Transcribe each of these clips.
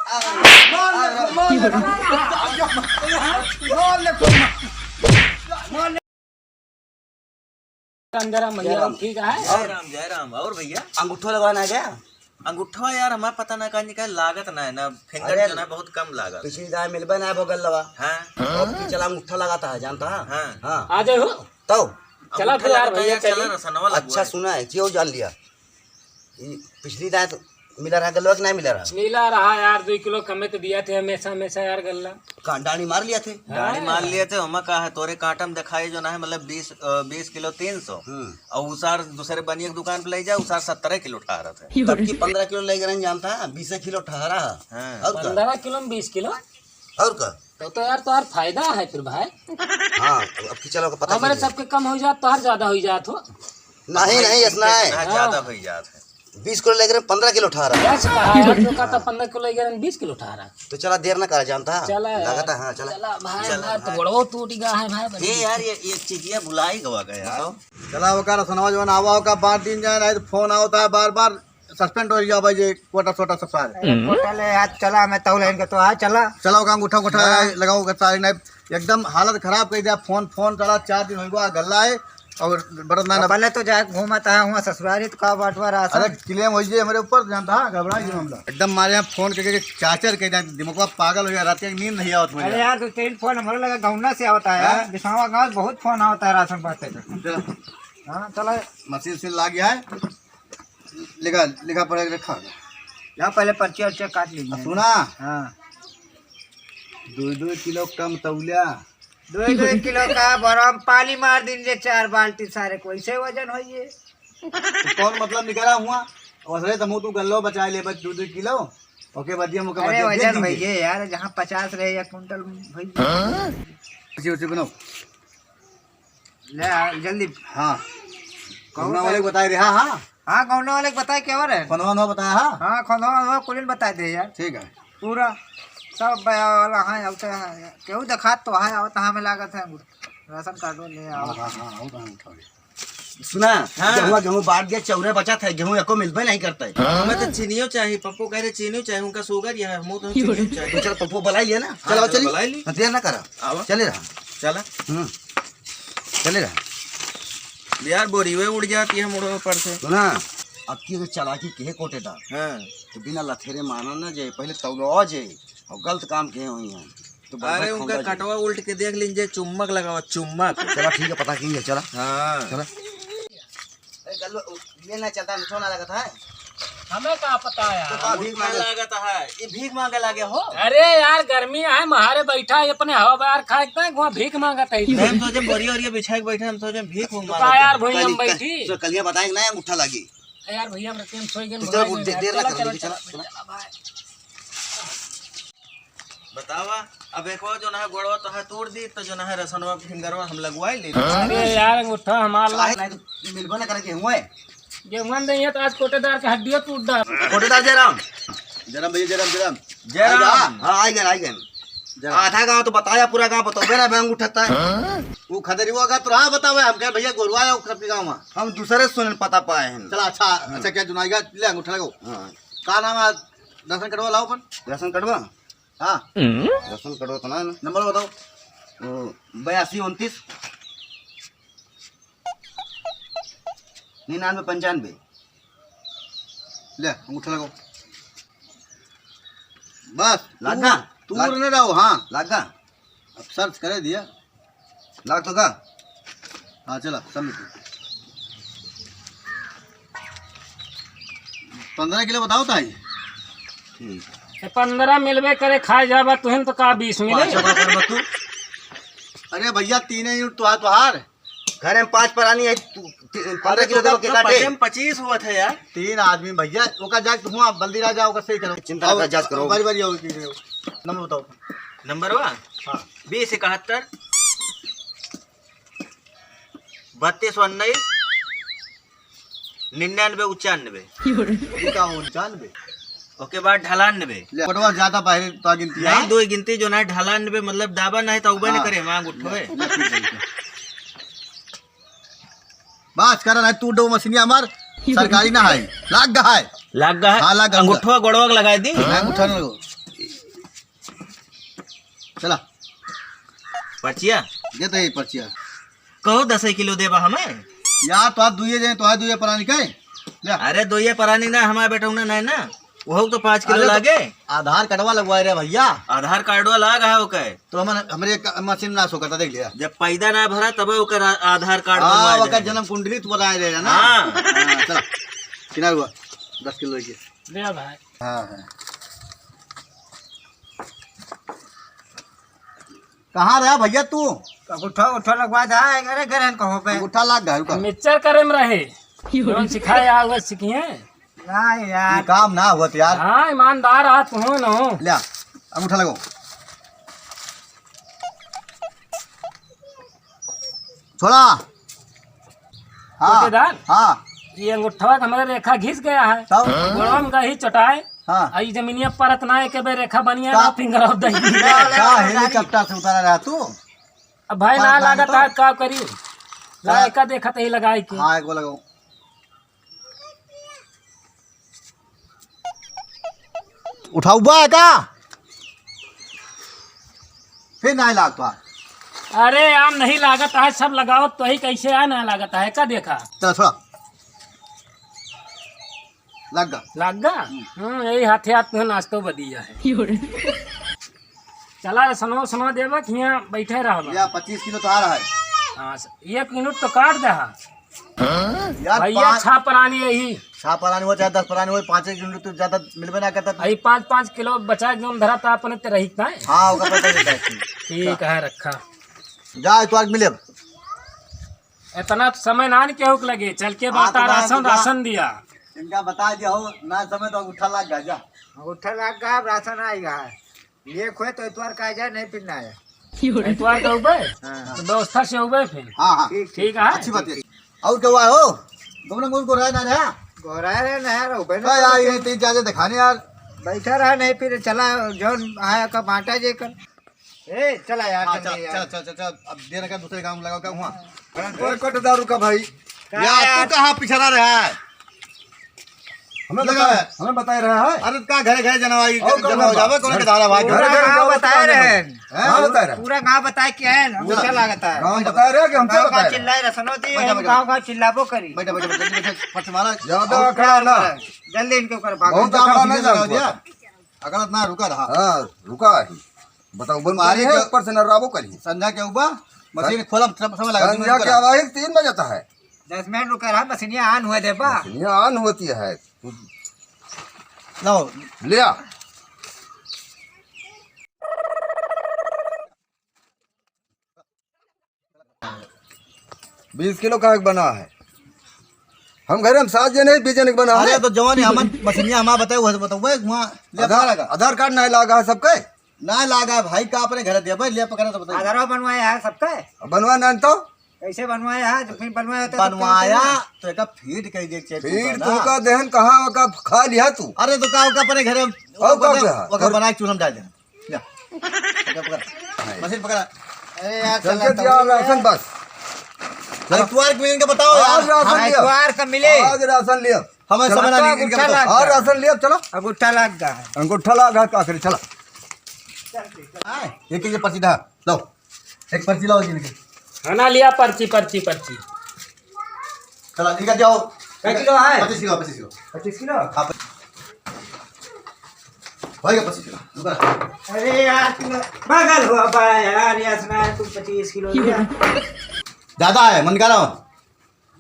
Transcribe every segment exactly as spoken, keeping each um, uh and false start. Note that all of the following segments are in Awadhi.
मार ले, मार ले, मार ले, मार ले। राम, जय राम भैया, जय राम। ठीक है? जय राम, जय राम। और भैया? अंगूठो लगवाना है क्या? अंगूठवा यार, हमार पता ना कहाँ निकल, लागत ना है ना, फिंगर अरे, जो ना बहुत कम लागत। पिछली दाएं मिलबे ना है, बगल लवा। हाँ। अब की चला अंगूठा लगाता है, जानता है? हाँ। हाँ। आ जाओ। तो? चला अंगूठा फिर यार लगाता है भैया, यार, चला चली। रसनवा लगवा अच्छा है। सुना है, क्यों जान लिया? ई पिछली दाएं तो मिला रहा, गलवा कि नहीं मिला रहा? मिला रहा यार, दुई किलो कमे तो दिया थे हमेशा, हमेशा यार गल्ला। का डांडी मार लिया थे? हाँ। डांडी मार लिया थे, हमें का है, तोरे कांटा में दिखाई जो ना है, मतलब बीस, अ, बीस किलो तीन सौ। हम्म। और उसार दूसरे बनिया की दुकान पे ले जा, उसार सत्तरे किलो ठहरा था। तब की पन्द्रह किलो ले गए जानता है, बीस किलो ठहरा है। हाँ। और का? पन्द्रह किलो में बीस किलो? और का? तो, तो यार तोहार फायदा है फिर भाई। हाँ, अब, अब की चलो पता हमारे चल गया। सबके कम हो जात, तोहार ज्यादा हो जात हो। नहीं, नहीं, ऐसा नहीं। हाँ, ज्यादा हो जात है। बीस किलो लेकर पन्द्रह किलो उठा रहा है। बस कहा यार, जो कहता पन्द्रह किलो लेकर बीस किलो उठा रहा है। तो चला, देर ना करा, जानता है? चला यार। लगता है, हाँ, चला। चला भाई, चला हमार तो भाई। गोड़ो टूट गया है भाई, बड़ी ए यार, ये, ये चिजिया भुलाई गवा गया। बताओ। चला, ओकर रसनवा जवन आवा, ओकर बार दिन जाए, नहीं तो फोन आवता है बार बार। सस्पेंड हो गया भाई, ये कोटा छोटा सब सारे। अरे, कोटा ले आज चला, मैं तौल इनके तो आज चला। चला, ओका अंगूठा, अंगूठा हाँ। लगाओ, ओका सारे नहीं, एकदम हालत खराब कर दिया। फोन, फोन चला, चार दिन हो गया, गल्ला है, और बरत ना, ना। पहले तो जाए घूमत है हुआ ससुरारी, तो का बाटवा रहा अरे, था? क्लेम हो जाए हमारे ऊपर, जानता है, घबरा ये मामला। एकदम मारे यहाँ फोन करके चाचर के जाए, दिमाग पागल हो गया, रात के नींद नहीं आवत मुझे। अरे यार, दो तीन फोन हमारे लगा गौना से आवता है यार, हाँ? बिसावा गाँव बहुत फोन आवता है राशन बांटते का। चला। हाँ, चला। मशीन से लाग गया है। लिखा, लिखा पढ़ा के रखा। जा पहले पर्चिया उर्चिया काट लीजिए। आ, सुना। हाँ। दो दो किलो कम तौलिया। दो दो किलो का बरम पानी मार दिन जे चार बाल्टी सारे को ऐसे वजन होइए। तो कौन मतलब निकला हुआ? और सरे तमो तू गल्लो बचा ले बस दो दो किलो। ओके, बदिया मुके अरे बदिया दे वजन दीजिए। होइए यार, जहाँ पचास रहे या कुंटल होइए। हाँ? उसी, उसी बनाओ। ले आ, जल्दी। हाँ। कौन गौना वाले बताए रहे, हाँ, हाँ। हाँ, गौना वाले के बताए क्या हो रहे? फोनवा, फोनवा बताया, हाँ? हाँ, फोनवा, फोनवा कुलिन बताए दे यार। ठीक है। पूरा सब बया वाला हाँ, आवते हैं। केहू देखात तो है, आवत हमें लागत है, राशन कार्डो ले आओ। हाँ, हाँ, हाँ, हाँ, हाँ, उठा ले। सुना, हाँ। गेहूँ, गेहूँ बांट दिया, चौरे बचा था, गेहूँ एको मिलबे नहीं करता है। हमें तो चीनियो चाहिए, पप्पू कह रहे चीनियो चाहिए, उनका शुगर ये है, हम तो चीनियो चाहिए। तो चल, पप्पू बुला लिया ना, हाँ, चलो, चलो, चलिए। बुला ली। हाँ, देर ना करा। आवा। चले रहा। चला। हम्म। चले रहा। यार, बोरी वे उड़ जाती है मुड़ो ऊपर से। सुना, अब की अगर चालाकी के कोटेदार, हाँ। तो बिना लथेरे माना ना जाए, पहले तौलो आ जाए और गलत काम के हुई हैं। तो बस अरे, बस उनका खौंदा जाए। कटवा उल्ट के देख लीजिए, चुम्बक लगावा, चुम्बक। चला, ठीक है, पता की है, चला। हाँ। चला। अरे, गल्लो, ये ना चलता, मीठो ना लगता है। हमें का पता यार। तो का भीख मांगे? लागत है, ये भीख मांगे लागे हो। अरे यार, गर्मी है, मारे बैठा है, अपने हवा बाहर खाए, इतना घुआ भीख मांगत है। नहीं, हम सोचे बोरी और ये बिछा के बैठे, हम सोचे भीख तो मांगत का यार, है। भुइयां कल-, बैठी। कल-, कलिया बताए कि नहीं, अंगूठा लागी। ए यार, भैया, हम रस्ते में सोई गए, तो चलो, भगाई दे-, नहीं, देर ना चला, कर चला, लीजिए, चला, चला, चला। चला, भाई। बतावा, अब एक और जो ना है गोड़वा तो है तोड़ दी, तो जो ना है रसनवा फिंगरवा हम लगवाई ले। अरे यार, अंगूठा हमार काहे ला- नहीं तो मिलबो ना करे गेहूं है। गेहूं नहीं है तो आज कोटेदार के हड्डियों टूट डाल। कोटेदार जयराम। जयराम भैया, जयराम, जयराम। जयराम। आइगा, हाँ, आइगा, आइगा। जयराम। आधा गांव तो बताया, पूरा गांव बतावे ना, मैं अंगूठा है। वो खदेरी वो अगर तो रहा बतावे, हम कहे भैया गोरुआ है, वो सबके गांव में। हम दूसरे सुन पता पाए हैं। चला, अच्छा, हाँ। अच्छा, क्या जुनाइगा, ले अंगूठा लगाओ। हाँ। का नाम है? राशन कार्डवा लाओ अपन। राशन कार्डवा? हाँ। हम्म। राशन कार्डवा तो ना है ना। नंबर बताओ। ओ, बयासी उनतीस निन्यानवे पंचानवे। ले, अंगूठा लगाओ। बस, लाग गा? तू, तू लाग, न रहो, हाँ। लाग गा? अब सर्च करे दिया। लाग तो का? हाँ, चला, सबमिट। पन्द्रह किलो बताओ ताई। ठीक। ए, पन्द्रह मिलबे करे, खाए जाबा तुहिन तो का बीस मिले? पाँच का करबा तू? अरे भैया, तीन ही तो आ तोहार। घर में पाँच परानी है, तू, ती-, पन्द्रह अरे किलो तो देबो, कितना पचे टे? में पच्चीस हुआ था यार। तीन आदमी भैया, ओका जाके हुआ बल्दी राजा, ओका सही करो। चिंता और का जांच करो। बारी बारी आओ, की करो। नंबर बताओ। नंबर वा? हाँ। बीस इकहत्तर, बत्तीस उन्नीस, निन्यानवे उचानवे। ये का हो, उचानवे? ओके बाद ढलानवे। ले, कोटवा ज्यादा बाहर तो गिनती है। नहीं, दो गिनती जो ना ढलानवे, मतलब दाबा नहीं तो उबे न हाँ। करे, मांग उठोए। बस कर ना, तू दो मशीनिया मार, सरकारी ना है, लाग गा है। लाग गा है? हाँ, लाग गा। अंगूठवा गोड़वा के लगाई दी। मैं अंगूठा ना लगो। चला। पर्चिया? दे तो ये पर्चिया। कहो दस किलो देबा हमें? यार, तो आज दुइये जाए, तो आज दुइये परानी के। ले। अरे, दुइये परानी ना, हमारे बेटा उन्हें नहीं ना। वो तो पाँच किलो अरे, तो लागे। आधार कार्डवा लगवाए रे भैया। आधार कार्डवा लाग है ओके। तो हमन, हमरे एक मशीन ना सो करता, देख लिया। जब पैदा ना भरा, तब ओकर आ-, आधार कार्ड हाँ, बनवाए ओकर देंगे। जन्म कुंडली तो बनाए रहे ना। हाँ। हाँ, चला। किनारे हुआ, दस किलो लेके। ले भाई। हाँ, हाँ। कहाँ रहा भैया तू? अंगूठा, अंगूठा लगवा दे, अरे घर हन कहो पे। अंगूठा लाग गया, रुका। मिक्सचर करे में रहे। जौन सिखाए आ, वह सीखिए। ना यार। ये काम ना होत यार। हाँ, ईमानदार आ, तू हो न हो। ले आ, अंगूठा लगाओ। छोड़ा। हाँ, ठेकेदार, हाँ। ये अंगूठवा के हमारे रेखा घिस गया है। तब? गोड़वा में गही चोटाए। हाँ। आ ई जमीनिया परत ना, एक बेर रेखा बनिया का? ना, फिंगर ऑफ द का हेलीकॉप्टर से उतारा रहा तू? अब भाई ना परत ना लागत तो? है, का करी? ला हाँ। एका देखत ही लगाई के। हाँ, एक बार लगाओ। उठाउबा है का? फिर नाहीं लागत है। अरे यार, नहीं लागत है, सब लगाओ तो ही कैसे है, ना लागत है, का देखा? चल, छोड़ा। लग गा। लग गा? हम्म। हम्म, यही हाथे हाथ में नाश्तो बदिया है। चला रे, सनो, सनो देबा कि यहाँ बैठे रहबा। या पच्चीस किलो तो आ रहा है। हाँ, स-, एक यूनिट तो काट दे हा। यार, भैया, पाँच छह परानी यही। छह परानी हो चाहे दस परानी हो, पाँच एक यूनिट तो ज्यादा मिलबे ना करता। अई पाँच पाँच किलो बचा के हम धरा था अपने ते रही ना। हाँ, ओका पता नहीं था। ठीक है, रखा। जा, तो आज मिले। इतना समय ना न केहू के लगे, चल के हाँ, बात तो आ, मैं राशन, तो राशन दिया। इनका बता दिया हो, ना समय तो अंगूठा लाग गा, जा। अंगूठा लाग गा, अब राशन आएगा। ये खोए तो इतवार का आ जाए, नहीं फिर ना आया। इतवार का उबे? हाँ। तो व्यवस्था से उबे फिर। हाँ, हाँ। ठीक, ठीक है। अच्छी बात है। और क्या हुआ हो? तुमने मुझको रहा ना रहा? गोरा रहे ना यार, उबे ना हाँ, यार, करते। ये तीन चार दिन दिखाने यार। बैठा रहा नहीं, फिर चला, जौन आया का बांटा जे कर। ए, चला यार, हाँ, चल चल, यार। चल, चल, चल, चल, अब दे रखा दूसरे गाँव में लगाओ क्या हुआ? ए, कट दारू का भाई। का यार, यार? तू कहाँ पिछड़ा रहा है? हमें लगा बता, है। हमें बताए रहा है। अरे, का घरे घरे जनवाई, और कौन जनवा बता? जावे, कौन के दादा भाई? पूरा घर घर गाँव जाओ, बताए बताओ। रहे हैं। हैं? कहाँ बताए रहे? पूरा गाँव बताए कि है, हम पूरा अच्छा लागत है। गाँव बताए रहे कि हमसे गाँव बताए का रहे? चिल्लाए रहे, सुनो जी, बैठा, हम बैठा। गाँव गाँव चिल्लाबो करी। बैठा, बैठा, बैठा, बैठा, बैठा, फट मारा। ज्यादा और अकड़ा क्या ना। मारा? जल्दी इनके ऊपर भागो। बहुत अकड़ा मशीन नहीं से लगा जानता। दिया। अगला ना रुका रहा। हाँ, रुका है। बताओ, बन मारे मारे के ऊपर से नर्राबो करी। संझा के ऊपर मशीन खोलम, सब समय लगा, संझा के आवाज तीन बजे तक है। दस मिनट रुका रहा, मशीनिया on हुए देबा। मशीनिया on होती है। तू लाओ। ले आ। बीस किलो का एक बना है। हम घरे हम सात जने, बीस जने के बना अरे है। तो जवान है, हमन मशीनिया हमार बताए, वह बताओ, वह वहाँ ले आधार, पकड़ा का। आधार कार्ड नहीं लागा है सबके? ना लागा है भाई, का अपने घर दे भाई, ले पकड़ा तो बताइए। आधारवा बनवाया है सबके? अब बनवा ना तो? कैसे बनवाया है? जब फिर बनवाया होता तो बनवाया क्या तो एका फीड कह दे, चेक फीड करना। तू का देहन कहाँ का खा लिया तू? अरे तो का, का अपने घरे और का ओका, क्या? ओका घर बनाए चूल्हा में डाल दे। जा। पकड़, पकड़। मशीन पकड़। अरे यार, चल चला के तो दिया वही राशन है। बस। चलो। इतवार के इनके बताओ यार। आज राशन हाँ, लिया। इतवार का मिले। आज राशन लिया। हमें चलो। समय ना अंगूठा इनके बताओ। लाग आज जा। राशन लिया, चलो। अंगूठा लाग जा। अंगूठा लाग जा, का करे, चलो। हाँ, एक एक पर्ची दा, लो। एक पर्ची लाओ जी इनके। हाँ ना, लिया पर्ची, पर्ची, पर्ची। चला, इनका जाओ। कै किलो है? पच्चीस किलो, पच्चीस किलो। पच्चीस किलो? हाँ, पच्चीस। भाई का पच्चीस किलो, रुका। अरे यार, तू पागल हुआ बा यार, ये सुना है तू पच्चीस किलो लिया। ज्यादा है, मन कह रहा हूँ।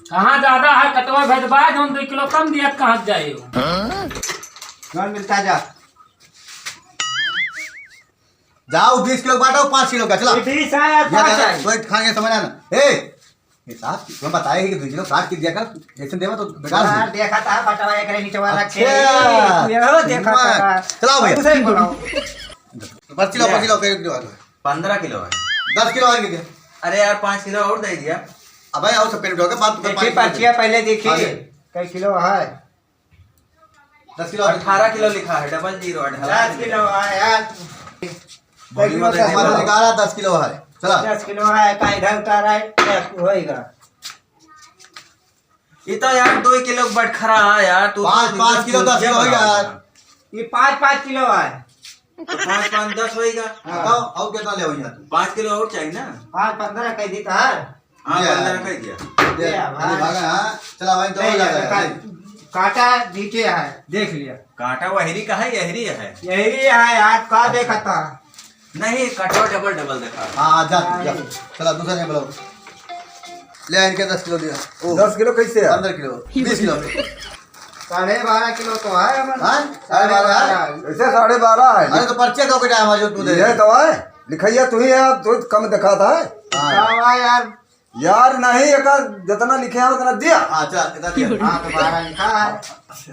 कहाँ ज्यादा है, कटवा भेदबा, जौन दो किलो कम दिया, कहाँ जाए हो? कौन मिलता जा? जाओ, बीस किलो बांटो, पाँच किलो का, चला। ये बीस है या या पाँच ज्यादा है? कोई खाने समझ ना। ए, ये साहब, मैं बताया है कि दो किलो काट के दिया कर, जैसे देवा तो बेकार हाँ, है। देखा था, बटवा एक रहे नीचे वाला अच्छा। खेल, ये हो, देखा मैं, था। चलाओ भैया। दूसरे को लाओ। पर्ची लाओ, ले। पर्ची लाओ, कह दो। पन्द्रह किलो है। दस किलो और दे दिया। अरे यार, पाँच किलो और दे दिया। अबे, आओ, सब पेट उठा के बात तो देखी, पाँच किलो पर्चिया दे। पहले देखी, हाँ, ले। कै किलो है? दस किलो। अठारह किलो लिखा है, डबल जीरो, अठारह। दस किलो है यार। बॉडी में तो हमारा निकाला दस किलो है। चला। दस किलो है, का इधर उतारा है, दस होएगा। ये तो यार दो किलो बटखरा है यार, तू पाँच, तो पाँच किलो, दस किलो हो गया यार। ये पाँच, पाँच किलो है। तो पाँच पाँच दस होइगा। हाँ। बताओ, और कितना ले होइगा तू? पाँच किलो और चाहिए ना? पाँच पन्द्रह कह दी तो है। हाँ, ले पन्द्रह आ। कह दिया। ले ले आ, अरे भाई। भागा, हाँ। चला भाई, तो ले हो ले, जाएगा। काटा, काटा नीचे है, देख लिया। काटा वहरी का है, यहरी है? यहरी है यार, का देखता? नहीं, कटवा डबल डबल देखा। हाँ, जा, जा। नहीं। चला, दूसरा नहीं बोलो। ले, इनके दस किलो दिया। ओ। दस किलो कैसे है? पन्द्रह किलो, बीस किलो। साढ़े बारह किलो तो है, अमन। हाँ? साढ़े बारह है। कैसे साढ़े बारह है? अरे, तो पर्चे का कोई टाइम है जो तू दे ये दे। तो है, लिखइया तू ही है, अब तू कम दिखाता है। हाँ। का हुआ यार? यार नहीं, एका जितना लिखे हैं उतना दिया। हाँ, चल, इतना दिया। हाँ, तो बारह लिखा है।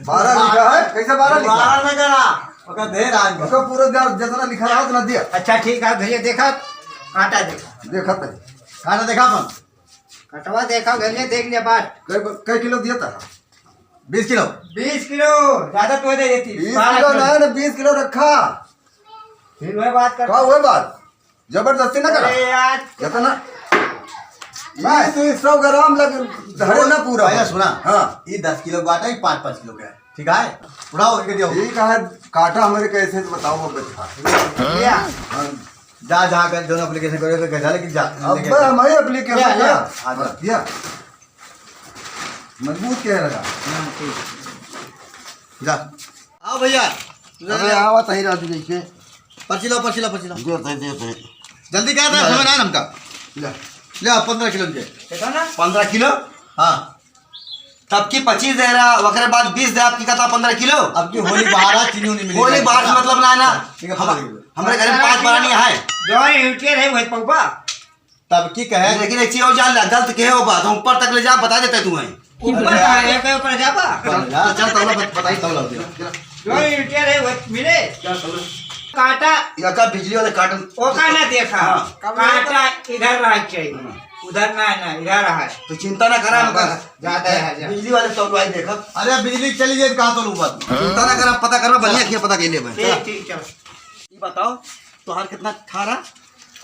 बारह लिखा है? कैसे बारह लिखा? बारह में करा, ओका दे रहा है। उसका पूरा जा-, जितना लिखा रहा उतना दिया। अच्छा, ठीक है, भैया, देखा, काटा देखा। देखा तो। काटा देखा अपन। कटवा देखा, भैया, देख लिया बात। कै, कै किलो दिया था? बीस किलो। बीस किलो, ज्यादा तो दे देती। बीस बारह किलो किलो। ना, ना, बीस किलो रखा। फिर वह बात कर। का वह बात? जबरदस्ती ना करा। अरे यार। जितना, ये तो सौ ग्राम लग, धरे ना पूरा। भैया सुना। हाँ। ये दस किलो का बाटा, ये पाँच पाँच किलो का है। ठीक है? उठाओ, इनके दियो। ठीक है, काटा हमारे कैसे तो बताओ, अब बता। भैया। हाँ। जा, जा कर दोनों application करो, तो कैसा लेके जा, अब लेके जा। हमारे application लिया, का? लिया। हाँ, जा। हाँ, लिया। मजबूत कह रहा। हाँ, ठीक। जा। आओ भैया। अरे, आवा तही राजू जी के। पर्ची लाओ, पर्ची लाओ, पर्ची लाओ। दे, दे, दे, दे। जल्दी क्या था, ले। समय ना हमका। ले। ले, पन्द्रह किलो के। देखा ना? पन्द्रह किलो? हाँ। तब की पच्चीस दे रहा, ओकरे बाद बीस दे, आपकी कहता पन्द्रह किलो। अब की होली बाहर आ, चीनी उनी मिली होली जाएगी। बाहर से मतलब ना है ना। ठीक है, हम, पकड़ लीजिए। हमरे घर में पाँच पन्द्रह प्राणी है। जो है, यूटीआर है, वही पौबा। तब की कहे? लेकिन एक चीज और जान ला, गलत कहे हो बात, हम ऊपर तक ले जा, बता देते तू हैं। ऊपर कहाँ है? एक ऊपर जाबा? ऊपर ले जा। तो चल, तौला बत-, बताई, तौला दे। जो यूटीआर है, वो मिले। क्या तौला? काटा। या का बिजली वाले काटन? ओका ना देखा। हाँ। काटा इधर रहा चाहिए। हाँ। उधर ना, ना, इधर रहा है। तो चिंता ना करा, हाँ, हमका। बस, जाता है, जा। बिजली वाले तौला ही देखा। अरे, बिजली चली जाए, कहाँ तौलू बात? चिंता ना करा, पता करवा, बढ़िया किया, पता के लिए भाई। ठीक, ठीक, चलो। ये बताओ, तोहार कितना ठारा?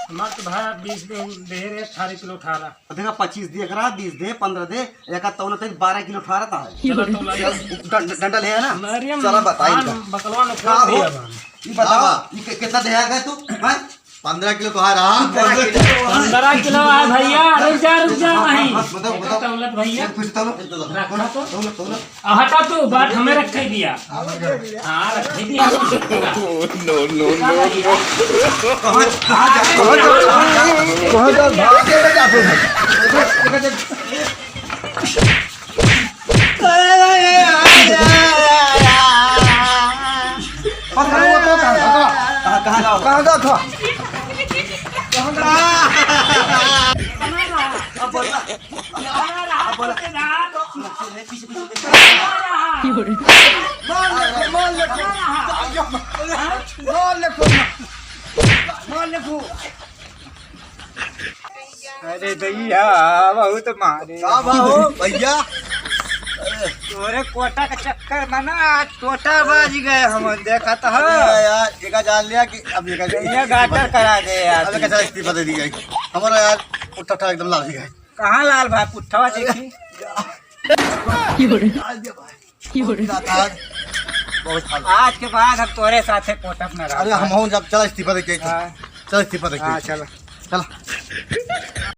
हमार तो भाई बीस दे, दे रहे, अठारह किलो ठारा। देखा, पच्चीस दे, एकरा बीस दे, पन्द्रह दे, एक तौला तक बारह किलो ठारा था है। चला तौला यार। डं-, डंडल है ना? अरे चला बताई हाँ, इनका। बकलवा ने का खोल हो? दिया बा। ये बताओ, हाँ। ये कि-, कितना दे आया तू? हाँ? पन्द्रह किलो तो आ रहा। पन्द्रह किलो। पन्द्रह किलो है भैया, रुक जा, रुक जा, हाँ, नहीं। हाँ, बताओ, बताओ। तौलत भैया। कुछ तौलो। रखा तो। तौलो, तौलो। आ, हटा तू, बात हमें रखे दिया। हाँ, रखे दिया। No, no, no, no। कहाँ, कहाँ जा, कहाँ जा, कहाँ जा, कहाँ जा, भाग के जा, जा, जा। पकड़ो, वो तो कहाँ, कहाँ, कहाँ, कहाँ जाओ? कहाँ जाओ, कहाँ? अब बोल ना। मार ले, मार ले, मार ले, मार ले। अरे भैया, बहुत मारे। का बा हो भैया? तोरे कोटा के चक्कर में ना आज टोटा बाज गए हम, देखा तो है। अरे यार, एका जान लिया कि अब एका ये गाटर करा दे यार। अब एका चला इस्तीफा दे दी गई। हमारा यार पुट्ठा ठा एकदम लाल ही गए। कहाँ लाल भाई, पुट्ठवा देखी। बहुत हाल। आज के बाद हम तोरे साथे कोटब न रहा। अरे हम हो जब चला इस्तीफा दे के। हाँ। चला इस्तीफा दे के। हाँ, चला। चला।